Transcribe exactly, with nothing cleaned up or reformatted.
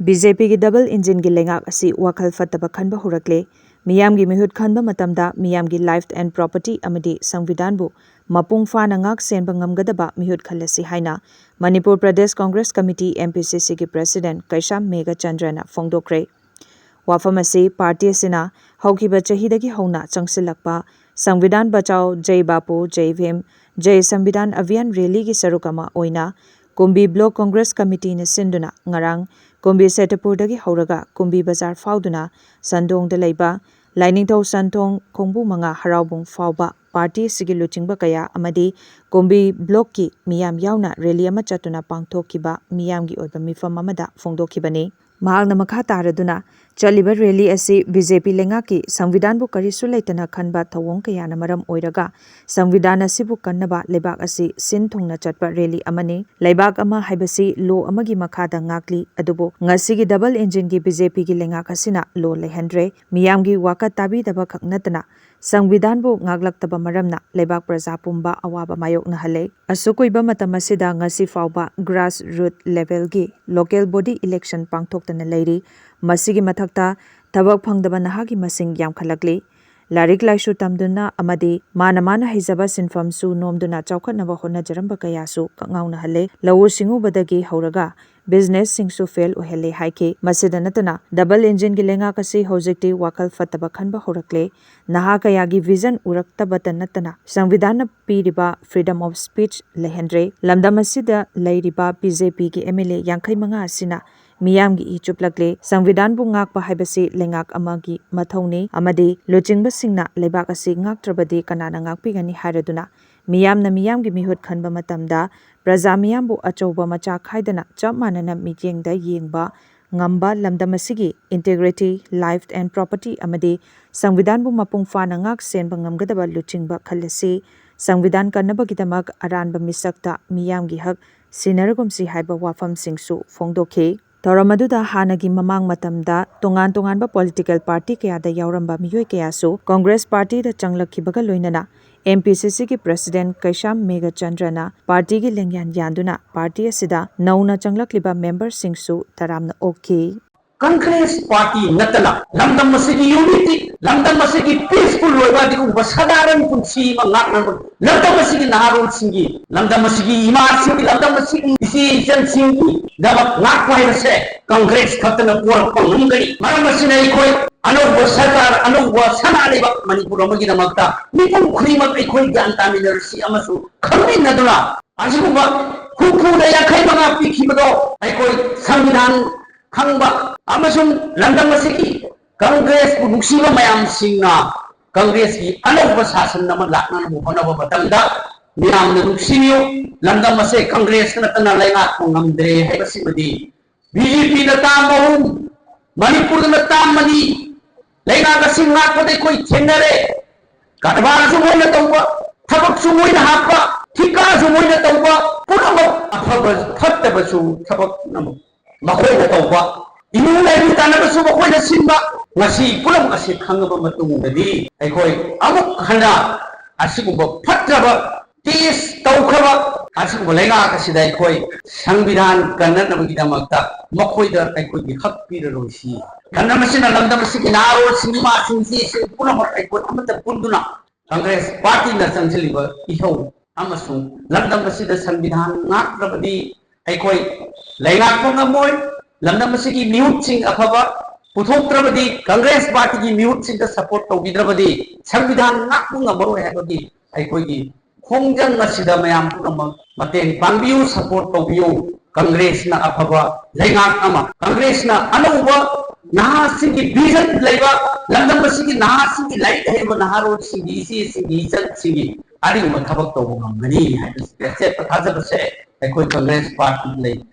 B J ꯄꯤꯒꯤ double ꯏꯟꯖꯤꯟꯒꯤ ꯂꯩꯉꯥꯛ ꯑꯁꯤ ꯋꯥꯈꯜ ꯐꯠꯇꯕ ꯈꯟꯕ ꯍꯧꯔꯛꯂꯦ꯫ ꯃꯤꯌꯥꯝꯒꯤ ꯃꯤꯍꯨꯠ ꯈꯟꯕ ꯃꯇꯝꯗ ꯃꯤꯌꯥꯝꯒꯤ life and property ꯑꯃꯗꯤ ꯁꯪꯕꯤꯙꯥꯟꯕꯨ ꯃꯄꯨꯡ ꯐꯥꯅ ꯉꯥꯛ ꯁꯦꯟꯕ ꯉꯝꯒꯗꯕ ꯃꯤꯍꯨꯠ ꯈꯜꯂꯁꯤ ꯍꯥꯏꯅ Manipur Pradesh Congress committee, M P C C, ꯒꯤ president ꯀꯩꯁꯥꯝ ꯃꯦꯘꯆꯟꯗ꯭ꯔꯅ ꯐꯣꯡꯗꯣꯛꯈ꯭ꯔꯦ꯫ ꯋꯥꯐꯝ ꯑꯁꯤ ꯄꯥꯔꯇꯤ ꯑꯁꯤꯅ ꯍꯧꯈꯤꯕ ꯆꯍꯤꯗꯒꯤ ꯍꯧꯅ ꯆꯪꯁꯤꯜꯂꯛꯄ ꯁꯪꯕꯤꯙꯥꯟ ꯕꯆꯥꯎ, ꯖꯩ ꯕꯥꯄꯨ, ꯖꯩ ꯚꯤꯝ, ꯖꯩ ꯁꯪꯕꯤꯙꯥꯟ ꯑꯚꯤꯌꯥꯟ rally ꯒꯤ ꯁꯔꯨꯛ ꯑꯃ ꯑꯣꯏꯅ ꯀꯨꯝꯕꯤ block congress committee ꯅ ꯁꯤꯟꯗꯨꯅ ꯉꯔꯥꯡ ꯀꯨꯝꯕꯤ ꯁꯦꯇꯄꯨꯔꯗꯒꯤ ꯍꯧꯔꯒ ꯀꯨꯝꯕꯤ ꯕꯖꯥꯔ ꯐꯥꯎꯗꯨꯅ ꯁꯟꯗꯣꯡꯗ ꯂꯩꯕ ꯂꯥꯏꯅꯤꯡꯊꯧ ꯁꯟꯊꯣꯡ ꯈꯣꯡꯕꯨ ꯃꯉꯥ ꯍꯔꯥꯎꯕꯨꯡ ꯐꯥꯎꯕ ꯄꯥꯔꯇꯤ ꯑꯁꯤꯒꯤ ꯂꯨꯆꯤꯡꯕ ꯀꯌꯥ ꯑꯃꯗꯤ ꯀꯨꯝꯕꯤ block ꯀꯤ ꯃꯤꯌꯥꯝ ꯌꯥꯎꯅ rally ꯑꯃ ꯆꯠꯇꯨꯅ ꯄꯥꯡꯊꯣꯛꯈꯤꯕ ꯃꯤꯌꯥꯝꯒꯤ ꯑꯣꯏꯕ ꯃꯤꯐꯝ ꯑꯃꯗ ꯐꯣꯡꯗꯣꯛꯈꯤꯕꯅꯤ꯫ ꯃꯍꯥꯛꯅ ꯃꯈꯥ ꯇꯥꯔꯗꯨꯅ, ꯆꯠꯂꯤꯕ rally ꯑꯁꯤ ꯕꯤ ꯖꯦ ꯄꯤ ꯂꯩꯉꯥꯛꯀꯤ ꯁꯪꯕꯤꯙꯥꯟꯕꯨ ꯀꯔꯤꯁꯨ ꯂꯩꯇꯅ ꯈꯟꯕ ꯊꯧꯑꯣꯡ ꯀꯌꯥꯅ ꯃꯔꯝ ꯑꯣꯏꯔꯒ ꯁꯪꯕꯤꯙꯥꯟ ꯑꯁꯤꯕꯨ ꯀꯟꯅꯕ ꯂꯩꯕꯥꯛ ꯑꯁꯤ ꯁꯤꯟ ꯊꯨꯡꯅ ꯆꯠꯄ rally ꯑꯃꯅꯤ꯫ ꯂꯩꯕꯥꯛ ꯑꯃ ꯍꯥꯏꯕꯁꯤ law ꯑꯃꯒꯤ ꯃꯈꯥꯗ ꯉꯥꯛꯂꯤ, ꯑꯗꯨꯕꯨ ꯉꯁꯤꯒꯤ ꯗꯕꯜ ꯏꯟꯖꯤꯟꯒꯤ ꯕꯤ ꯖꯦ ꯄꯤꯒꯤ ꯂꯩꯉꯥꯛ ꯑꯁꯤꯅ law ꯂꯩꯍꯟꯗ꯭ꯔꯦ꯫ ꯃꯤꯌꯥꯝꯒꯤ ꯋꯥꯀꯠ ꯇꯥꯕꯤꯗꯕ ꯈꯛ ꯅꯠꯇꯅ ꯁꯪꯕꯤꯙꯥꯟꯕꯨ ꯉꯥꯛꯂꯛꯇꯕ ꯃꯔꯝꯅ ꯂꯩꯕꯥꯛ ꯄ꯭ꯔꯖꯥ ꯄꯨꯝꯕ ꯑꯋꯥꯕ ꯃꯥꯌꯣꯛꯅꯍꯜꯂꯦ꯫ ꯑꯁꯨꯛ ꯀꯨꯏꯕ ꯃꯇꯝ ꯑꯁꯤꯗ ꯉꯁꯤ ꯐꯥꯎꯕ grass root level ꯒꯤ local body election ꯄꯥꯡꯊꯣꯛꯇꯅ ꯂꯩꯔꯤ꯫ ꯃꯁꯤꯒꯤ ꯃꯊꯛꯇ ꯊꯕꯛ ꯐꯪꯗꯕ ꯅꯍꯥꯒꯤ ꯃꯁꯤꯡ ꯌꯥꯝꯈꯠꯂꯛꯂꯤ꯫ ꯂꯥꯏꯔꯤꯛ ꯂꯥꯏꯁꯨ ꯇꯝꯗꯨꯅ ꯑꯃꯗꯤ ꯃꯥꯅ ꯃꯥꯅ ꯍꯩꯖꯕ ꯁꯤꯟꯐꯝꯁꯨ ꯅꯣꯝꯗꯨꯅ ꯆꯥꯎꯈꯠꯅꯕ ꯍꯣꯠꯅꯖꯔꯝꯕ ꯀꯌꯥꯁꯨ ꯀꯛꯉꯥꯎꯅꯍꯜꯂꯦ꯫ ꯂꯧꯎ ꯁꯤꯡꯎꯕꯗꯒꯤ ꯍꯧꯔꯒ business ꯁꯤꯡꯁꯨ fail ꯑꯣꯏꯍꯜꯂꯦ ꯍꯥꯏꯈꯤ꯫ ꯃꯁꯤꯗ ꯅꯠꯇꯅ ꯗꯕꯜ ꯏꯟꯖꯤꯟꯒꯤ ꯂꯩꯉꯥꯛ ꯑꯁꯤ ꯍꯧꯖꯤꯛꯇꯤ ꯋꯥꯈꯜ ꯐꯠꯇꯕ ꯈꯟꯕ ꯍꯧꯔꯛꯂꯦ꯫ ꯅꯍꯥ ꯀꯌꯥꯒꯤ vision ꯎꯔꯛꯇꯕꯇ ꯅꯠꯇꯅ ꯁꯪꯕꯤꯙꯥꯟꯅ ꯄꯤꯔꯤꯕ freedom of speech ꯂꯩꯍꯟꯗ꯭ꯔꯦ꯫ ꯂꯝꯗꯝ ꯑꯁꯤꯗ ꯂꯩꯔꯤꯕ ꯕꯤ ꯖꯦ ꯄꯤꯒꯤ M L A ꯌꯥꯡꯈꯩ ꯃꯉꯥ ꯑꯁꯤꯅ ꯃꯤꯌꯥꯝꯒꯤ ꯏ ꯆꯨꯞꯂꯛꯂꯦ꯫ ꯁꯪꯕꯤꯙꯥꯟꯕꯨ ꯉꯥꯛꯄ ꯍꯥꯏꯕꯁꯤ ꯂꯩꯉꯥꯛ ꯑꯃꯒꯤ ꯃꯊꯧꯅꯤ ꯑꯃꯗꯤ ꯂꯨꯆꯤꯡꯕꯁꯤꯡꯅ ꯂꯩꯕꯥꯛ ꯑꯁꯤ ꯉꯥꯛꯇ꯭ꯔꯕꯗꯤ ꯀꯅꯥꯅ ꯉꯥꯛꯄꯤꯒꯅꯤ ꯍꯥꯏꯔꯗꯨꯅ ꯃꯤꯌꯥꯝꯅ ꯃꯤꯌꯥꯝꯒꯤ ꯃꯤꯍꯨꯠ ꯈꯟꯕ ꯃꯇꯝꯗ ꯄ꯭ꯔꯖꯥ ꯃꯤꯌꯥꯝꯕꯨ ꯑꯆꯧꯕ ꯃꯆꯥ ꯈꯥꯏꯗꯅ ꯆꯞ ꯃꯥꯟꯅꯅ ꯃꯤꯠꯌꯦꯡꯗ ꯌꯦꯡꯕ ꯉꯝꯕ, ꯂꯝꯗꯝ ꯑꯁꯤꯒꯤ integrity, life and property ꯑꯃꯗꯤ ꯁꯪꯕꯤꯙꯥꯟꯕꯨ ꯃꯄꯨꯡ ꯐꯥꯅ ꯉꯥꯛ ꯁꯦꯟꯕ ꯉꯝꯒꯗꯕ ꯂꯨꯆꯤꯡꯕ ꯈꯜꯂꯁꯤ꯫ ꯁꯪꯕꯤꯙꯥꯟ ꯀꯟꯅꯕꯒꯤꯗꯃꯛ ꯑꯔꯥꯟꯕ ꯃꯤꯁꯛꯇ ꯃꯤꯌꯥꯝꯒꯤ ꯍꯛ ꯁꯤꯟꯅꯔꯒꯨꯝꯁꯤ ꯍꯥꯏꯕ ꯋꯥꯐꯝꯁꯤꯡꯁꯨ ꯐꯣꯡꯗꯣꯛꯈꯤ꯫ ꯊꯧꯔꯝ ꯑꯗꯨꯗ ꯍꯥꯟꯅꯒꯤ ꯃꯃꯥꯡ ꯃꯇꯝꯗ ꯇꯣꯉꯥꯟ ꯇꯣꯉꯥꯟꯕ political party ꯀꯌꯥꯗ ꯌꯥꯎꯔꯝꯕ ꯃꯤꯑꯣꯏ ꯀꯌꯥꯁꯨ ꯀꯣꯡꯒ꯭ꯔꯦꯁ ꯄꯥꯔꯇꯤꯗ ꯆꯪꯂꯛꯈꯤꯕꯒ ꯂꯣꯏꯅꯅ ꯑꯦꯝ ꯄꯤ ꯁꯤ ꯁꯤꯒꯤ ꯄ꯭ꯔꯦꯁꯤꯗꯦꯟꯠ ꯀꯩꯁꯥꯝ ꯃꯦꯘꯆꯟꯗ꯭ꯔꯅ ꯄꯥꯔꯇꯤꯒꯤ ꯂꯦꯡꯌꯥꯟ ꯌꯥꯟꯗꯨꯅ ꯄꯥꯔꯇꯤ ꯑꯁꯤꯗ ꯅꯧꯅ ꯆꯪꯂꯛꯂꯤꯕ ꯃꯦꯝꯕꯔꯁꯤꯡꯁꯨ ꯇꯔꯥꯝꯅ ꯑꯣꯛꯈꯤ꯫ ꯀꯪꯒ꯭ꯔꯦꯁ ꯄꯥꯔꯇꯤ ꯅꯠꯇꯅ ꯂꯝꯗꯝ ꯑꯁꯤꯒꯤ ꯌꯨꯅꯤꯇꯤ, ꯂꯝꯗꯝ ꯑꯁꯤꯒꯤ ꯄꯤꯁꯐꯨꯜ ꯑꯣꯏꯕ ꯑꯗꯨꯒꯨꯝꯕ ꯁꯥꯗꯥꯔꯟ ꯄꯨꯟꯁꯤ ꯑꯃ ꯉꯥꯛꯅꯕ, ꯂꯝꯗꯝ ꯑꯁꯤꯒꯤ ꯅꯍꯥꯔꯣꯜꯁꯤꯡꯒꯤ, ꯂꯝꯗꯝ ꯑꯁꯤꯒꯤ ꯏꯃꯥꯁꯤꯡꯒꯤ, ꯂꯝꯗꯝ ꯑꯁꯤꯒꯤ ꯏꯆꯦ ꯏꯆꯟꯁꯤꯡꯒꯤꯗꯃꯛ ꯉꯥꯛꯄ ꯍꯥꯏꯕꯁꯦ ꯀꯪꯒ꯭ꯔꯦꯁ ꯈꯛꯇꯅ ꯄꯣꯔꯛꯄ ꯉꯝꯒꯅꯤ꯫ ꯃꯔꯝ ꯑꯁꯤꯅ ꯑꯩꯈꯣꯏ ꯑꯅꯧꯕ ꯁꯔꯀꯥꯔ, ꯑꯅꯧꯕ ꯁꯅꯥ ꯂꯩꯕꯥꯛ ꯃꯅꯤꯄꯨꯔ ꯑꯃꯒꯤꯗꯃꯛꯇ ꯃꯤꯄꯨꯝ ꯈꯨꯗꯤꯡꯃꯛ ꯑꯩꯈꯣꯏ ꯒ꯭ꯌꯥꯟ ꯇꯥꯃꯤꯟꯅꯔꯁꯤ ꯑꯃꯁꯨꯡ ꯈꯪꯃꯤꯟꯅꯗꯨꯅ ꯑꯁꯤꯒꯨꯝꯕ ꯍꯨꯝꯐꯨꯗ ꯌꯥꯡꯈꯩ ꯃꯉꯥ ꯄꯤꯈꯤꯕꯗꯣ ꯑꯩꯈꯣꯏ ꯁꯪꯕꯤꯙꯥꯟ ꯈꯪꯕ ꯑꯃꯁꯨꯡ ꯂꯝꯗꯝ ꯑꯁꯤꯒꯤ ꯀꯪꯒ꯭ꯔꯦꯁꯄꯨ ꯅꯨꯡꯁꯤꯕ ꯃꯌꯥꯝꯁꯤꯡꯅ ꯀꯪꯒ꯭ꯔꯦꯁꯀꯤ ꯑꯅꯧꯕ ꯁꯥꯁꯟ ꯑꯃ ꯂꯥꯛꯅꯅꯕ ꯍꯣꯠꯅꯕ ꯃꯇꯝꯗ ꯃꯤꯌꯥꯝꯅ ꯅꯨꯡꯁꯤꯕꯤꯌꯨ꯫ ꯂꯝꯗꯝ ꯑꯁꯦ ꯀꯪꯒ꯭ꯔꯦꯁ ꯅꯠꯇꯅ ꯂꯩꯉꯥꯛꯄ ꯉꯝꯗ꯭ꯔꯦ ꯍꯥꯏꯕꯁꯤꯃꯗꯤ ꯕꯤ ꯖꯦ ꯄꯤꯅ ꯇꯥꯝ ꯑꯍꯨꯝ, ꯃꯅꯤꯄꯨꯔꯗꯅ ꯇꯥꯝ ꯑꯅꯤ, ꯂꯩꯉꯥꯛ ꯑꯁꯤ ꯉꯥꯛꯄꯗ ꯑꯩꯈꯣꯏ ꯊꯦꯡꯅꯔꯦ꯫ ꯀꯔꯕꯥꯔꯁꯨ ꯃꯣꯏꯅ ꯇꯧꯕ, ꯊꯕꯛꯁꯨ ꯃꯣꯏꯅ ꯍꯥꯞꯄ, ꯊꯤꯀꯥꯁꯨ ꯃꯣꯏꯅ ꯇꯧꯕ, ꯄꯨꯝꯅꯃꯛ ꯑꯐꯕ ꯐꯠꯇꯕꯁꯨ ꯊꯕꯛ ꯄꯨꯝꯅꯃꯛ ꯃꯈꯣꯏꯅ ꯇꯧꯕ, ꯏꯃꯨꯡ ꯂꯥꯏꯔꯤꯛ ꯇꯥꯟꯅꯕꯁꯨ ꯃꯈꯣꯏꯅ ꯁꯤꯟꯕ꯫ ꯉꯁꯤ ꯄꯨꯝꯅꯃꯛ ꯑꯁꯤ ꯈꯪꯉꯕ ꯃꯇꯨꯡꯗꯗꯤ ꯑꯩꯈꯣꯏ ꯑꯃꯨꯛ ꯍꯟꯅ ꯑꯁꯤꯒꯨꯝꯕ ꯐꯠꯇ꯭ꯔꯕ ꯇꯦꯁ ꯇꯧꯈ꯭ꯔꯕ ꯑꯁꯤꯒꯨꯝꯕ ꯂꯩꯉꯥꯛ ꯑꯁꯤꯗ ꯑꯩꯈꯣꯏ ꯁꯪꯕꯤꯙꯥꯟ ꯀꯟꯅꯅꯕꯒꯤꯗꯃꯛꯇ ꯃꯈꯣꯏꯗ ꯑꯩꯈꯣꯏꯒꯤ ꯍꯛ ꯄꯤꯔꯔꯣꯏꯁꯤ꯫ ꯃꯔꯝ ꯑꯁꯤꯅ ꯂꯝꯗꯝ ꯑꯁꯤꯒꯤ ꯅꯍꯥꯔꯣꯜꯁꯤꯡ, ꯏꯃꯥꯁꯤꯡ, ꯏꯆꯦꯁꯤꯡ ꯄꯨꯝꯅꯃꯛ ꯑꯩꯈꯣꯏ ꯑꯃꯠꯇ ꯄꯨꯟꯗꯨꯅ ꯀꯪꯒ꯭ꯔꯦꯁ ꯄꯥꯔꯇꯤꯅ ꯆꯪꯁꯤꯜꯂꯤꯕ ꯏꯍꯧ ꯑꯃꯁꯨꯡ ꯂꯝꯗꯝ ꯑꯁꯤꯗ ꯁꯪꯕꯤꯙꯥꯟ ꯉꯥꯛꯇ꯭ꯔꯕꯗꯤ ꯑꯩꯈꯣꯏ ꯂꯩꯉꯥꯛꯄ ꯉꯝꯃꯣꯏ꯫ ꯂꯝꯗꯝ ꯑꯁꯤꯒꯤ ꯃꯤꯍꯨꯠꯁꯤꯡ ꯑꯐꯕ ꯄꯨꯊꯣꯛꯇ꯭ꯔꯕꯗꯤ, ꯀꯪꯒ꯭ꯔꯦꯁ ꯄꯥꯔꯇꯤꯒꯤ ꯃꯤꯍꯨꯠꯁꯤꯡꯗ ꯁꯄꯣꯔꯠ ꯇꯧꯕꯤꯗ꯭ꯔꯕꯗꯤ ꯁꯪꯕꯤꯙꯥꯟ ꯉꯥꯛꯄ ꯉꯝꯃꯔꯣꯏ ꯍꯥꯏꯕꯒꯤ ꯑꯩꯈꯣꯏꯒꯤ ꯈꯣꯡꯖꯪ ꯑꯁꯤꯗ ꯃꯌꯥꯝ ꯄꯨꯝꯅꯃꯛ ꯃꯇꯦꯡ ꯄꯥꯡꯕꯤꯌꯨ, ꯁꯄꯣꯔꯠ ꯇꯧꯕꯤꯌꯨ꯫ ꯀꯪꯒ꯭ꯔꯦꯁꯅ ꯑꯐꯕ ꯂꯩꯉꯥꯛ ꯑꯃ, ꯀꯪꯒ꯭ꯔꯦꯁꯅ ꯑꯅꯧꯕ ꯅꯍꯥꯁꯤꯡꯒꯤ ꯚꯤꯖꯟ ꯂꯩꯕ, ꯂꯝꯗꯝ ꯑꯁꯤꯒꯤ ꯅꯍꯥꯁꯤꯡꯒꯤ, ꯂꯥꯏꯔꯤꯛ ꯍꯩꯕ ꯅꯍꯥꯔꯣꯜꯁꯤꯡꯒꯤ, ꯏꯆꯦꯁꯤꯡꯒꯤ, ꯏꯆꯟꯁꯤꯡꯒꯤ ꯑꯗꯨꯒꯨꯝꯕ ꯊꯕꯛ ꯇꯧꯕ ꯉꯝꯒꯅꯤ ꯍꯥꯏꯕꯁꯤ ꯑꯆꯦꯠꯄ ꯊꯥꯖꯕꯁꯦ ꯑꯩꯈꯣꯏ ꯀꯪꯒ꯭ꯔꯦꯁ ꯄꯥꯔꯇꯤ ꯂꯩ꯫